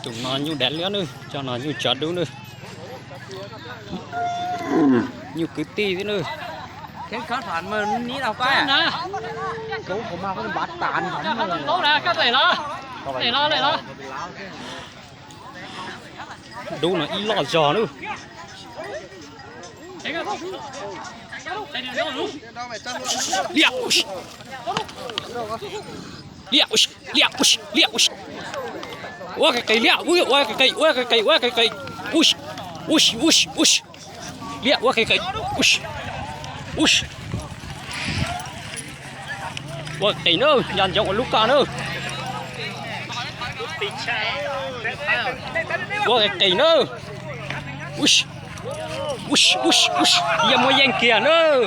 Tus no nyuj dav liab nawb, cov no nyuj tsov dub nawb. Nyuj kwv tij thiab nawb. Dub no ib loj zog nawb. Liaj, liaj, liaj, liaj. Ua qis qis liaj, ua qis qis, ua qis qis, ua qis qis. Liaj ua qis qis. Ua qis qis nawb, nco ntsoov ua lub koj nawb. Ua qis qis nawb. Yog muaj yeej kiag nawb.